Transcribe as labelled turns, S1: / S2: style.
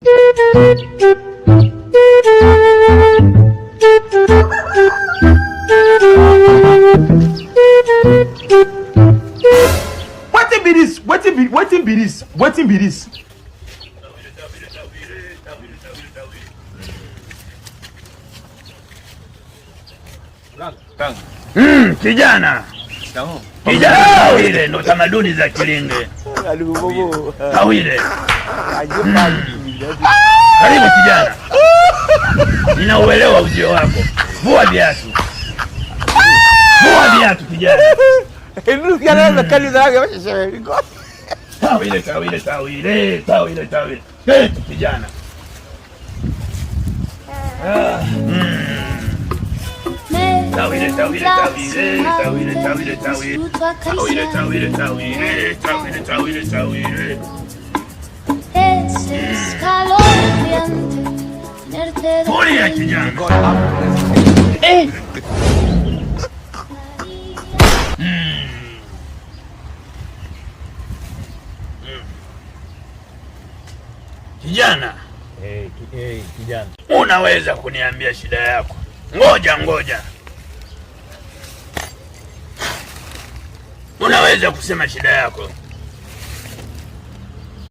S1: Wetin be this? Wetin be this? Wetin be this?
S2: Kijana. Kijana Tawile ndo tamaduni za Kilinge. Tawile. Karibu kijana. Ninauelewa ujio wako. Vua viatu. Vua viatu kijana. Tawile, tawile, tawile, tawile, tawile. Keti kijana. Tawile, tawile, tawile, tawile, tawile, tawile. Tawile, tawile, tawile, tawile, tawile, tawile.
S3: Es escalofriante tenerte
S2: Tulia kijana. Kijana,
S4: Kijana.
S2: Unaweza kuniambia shida yako? Ngoja ngoja. Unaweza kusema shida yako?